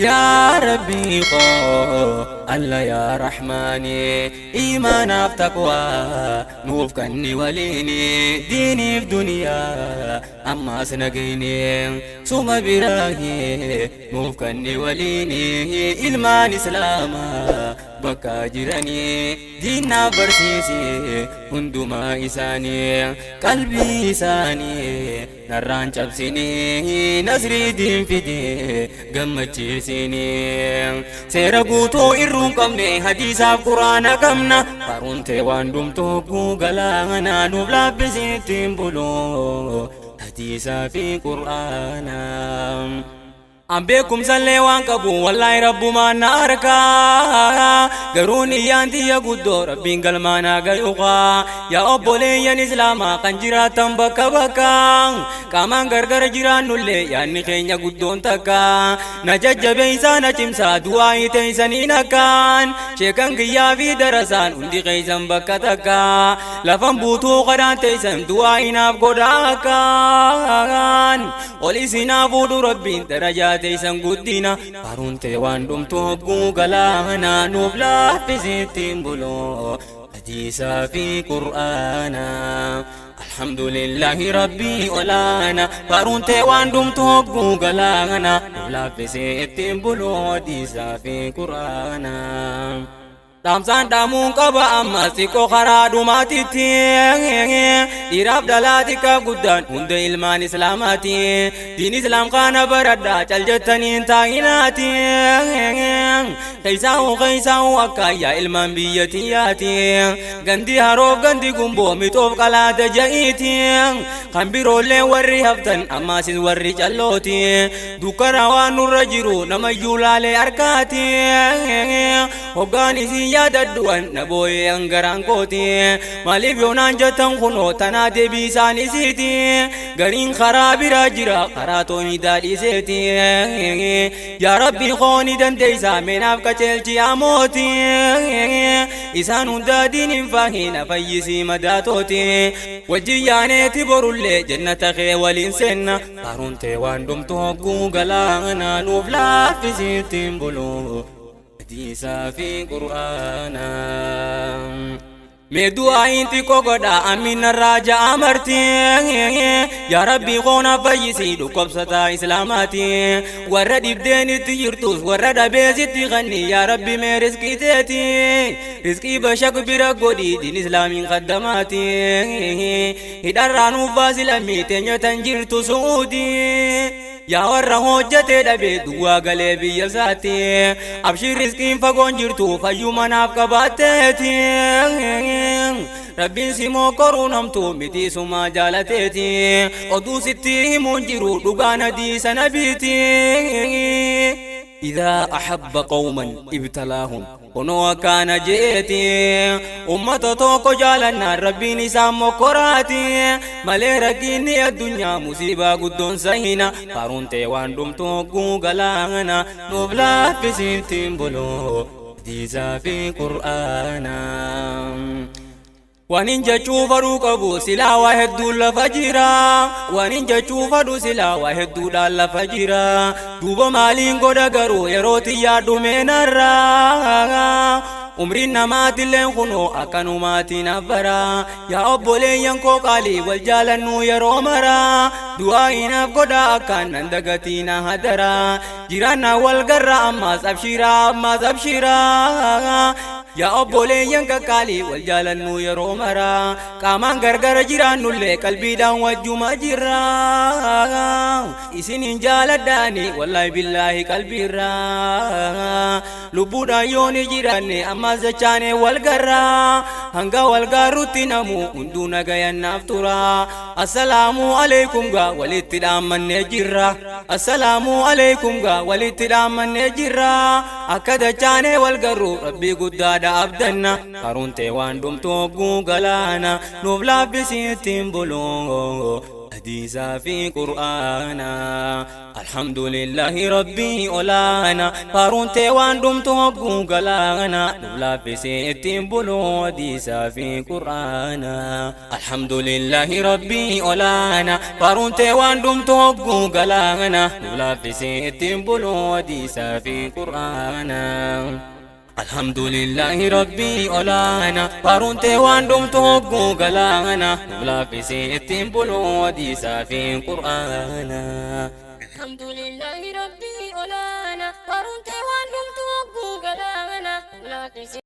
Yaa Rabbii koo Alla yaa Rahmaani iimaanaaf taqwaa nuuf kanni waliini diiniif duniyaa ammaas nagayni suma biraahi nuuf kanni waliini ilmaan islaamaa bakka jiranii diinnaaf barsiisi hundumaa isaanii qalbii isaanii narraan cabsinii nasrii diin fidee gammachiisinii seera guutuu irruun qabne hadiisaaf quraana qabna faaruun waan dhumtuu galaana nuuf laaffisiittiin buluu hadiisaa fi quraana. An beekumsallee waan qabu wallaahi rabbumaan na harkaa garuu niyyaan tiyya guddoo rabbiin galmaanaa gayuqaa yaa obboleeyyan islaamaa kan jiraatan bakka bakka qaamaan gargar jiraannullee yaanni keenya guddoon takka na jajjabeeysaa na cimsaa du'aa teeysaniin akkaan sheekan kiyyaa fi darasaan hundi keeysan bakka takka lafan buutuu kadhaan teeysan du'aa inaaf godhaa akkaan ol isinaa fuudhu rabbiin darajaa teeysan guddina faaruun tee waan dhumtu hogguu galaana nuuf laaffisiittiin buloo hadiisaa fi qur'aana. Alhamdulillahi rabbii olaana faaruun tee waan dhumtu hogguu galaana nuuf laaffisiittiin buloo hadiisaa fi qur'aana. Dhaamsaan dhaamuun qaba amma xiqqoo karaa dhumaatitti dhiiraaf dhalaa xiqqaa guddaan hunda ilmaan islaamaati diin islaam kana baradhaa cal jettaniin taa'inaati keessaa'u keessaa'u akka yaa ilmaan biyya tiyyaati gandi haroof gandi gumboo mixoof qalaata ja'iiti kan biroollee warri haftan ammaasis warri callooti dukkana waan nurra jiru namayyuu laalee harkaati hoggaan isin yaadadhuwan na booyee hangaraan kooti maaliif yoonaan jettan kunoo tanaa deebii isaan isiiti gariin karaa biraa jira karaa tooni daadhiseeti yaa rabbi kooni dandeeysaa meenaaf qaceelchi amooti isaan hundaa diin hin faahina fayyisii madaatooti wajjin yaaneeti borullee jannata kee waliin seenna faaruun tee waan dhumtu hogguu galaana nuuf laaffisiittiin buluu hadiisaa fi qur'aana. Mee du'aayin xiqqoo godha amminarraa ja'a marti yaa rabbii koona fayyisii dhukkubsataa islaamaati warra dhibdeen itti jirtus warra dhabeesitti kanni yaa rabbi mee rizqii teeti rizqii bashaq bira godhi diin islaamiin qaddamaati hidharraa nuuf baasi lammii teenya tan jirtu su'uudii. Yaa warra hojjetee dhabee duwwaa galee biyya isaatti abshir rizqiin fagoon jirtu fayyuma naaf qabaatteeti rabbiin si mokoruu namtu miti suma jaalateeti oduu sitti himuun jiru dhugaan hadiisa nabiiti. إذا أحب قوما ابتلاهم كنوا كان جئتي أمة توكو جالنا ربي نسام مكراتي مالي ركيني الدنيا مصيبة قدون سهينا فارون تيوان دم توكو غلانا نوبلا في سنتين بلو ديزا في قرآنا Waan jechuu fadhuu qabu silaa waa hedduu lafa jira. Waan jechuu fadhu silaa waa hedduudhaan lafa jira. Duuba maaliin godha garuu yeroo xiyyaa dhumeenarra. Umriin namaatilleen kunoo akkanumaatiin abbara. Yaa obboleeyyan koo qaalii wal jaalannu yeroo mara. Du'aa inaaf godha akkaan nan dagatiina hadara. Jiraannaa wal garra ammaas abshiraa ammaas abshiraa. Yaa obboleeyyan qaqqaalii wal jaalannu yeroo mara qaamaan gargara jiraannullee qalbiidhaan wajjuma jirra isinin jaaladhaani wallaahi billaahi qalbiirra lubbuudhaan yooni jiraanne ammaas dachaane wal garra hanga wal gaarrutti namu hunduu nagayannaaf tura assalaamu alaikum gaa walitti dhaammannee jirra assalaamu alaikum gaa walitti dhaammannee jirra akka dachaane wal garru rabbii guddaadha abdanna karuun tee waan dhumtu hogguu galaana nuuf laaffisiittiin buluu Hadiisaa fi Qur'aana. Alhamdulillahi Rabbii olaana, faaruun tee waan dhumtu hogguu galaana, nu laaffisee ittiin buluu hadiisaa fi Qur'aana. Alhamdulillahi Rabbii olaana, faaruun tee waan dhumtu hogguu galaana, nu laaffisee ittiin buluu hadiisaa fi Qur'aana. Alhamdulillahi Rabbii olaana, faaruun tee waan dhumtu hogguu galaana, nu laaffisee ittiin buluu hadiisaa fi Qur'aana. Alhamdulillahi Rabbii olaana, faaruun tee waan dhumtu hogguu galaana, nu laaffisee.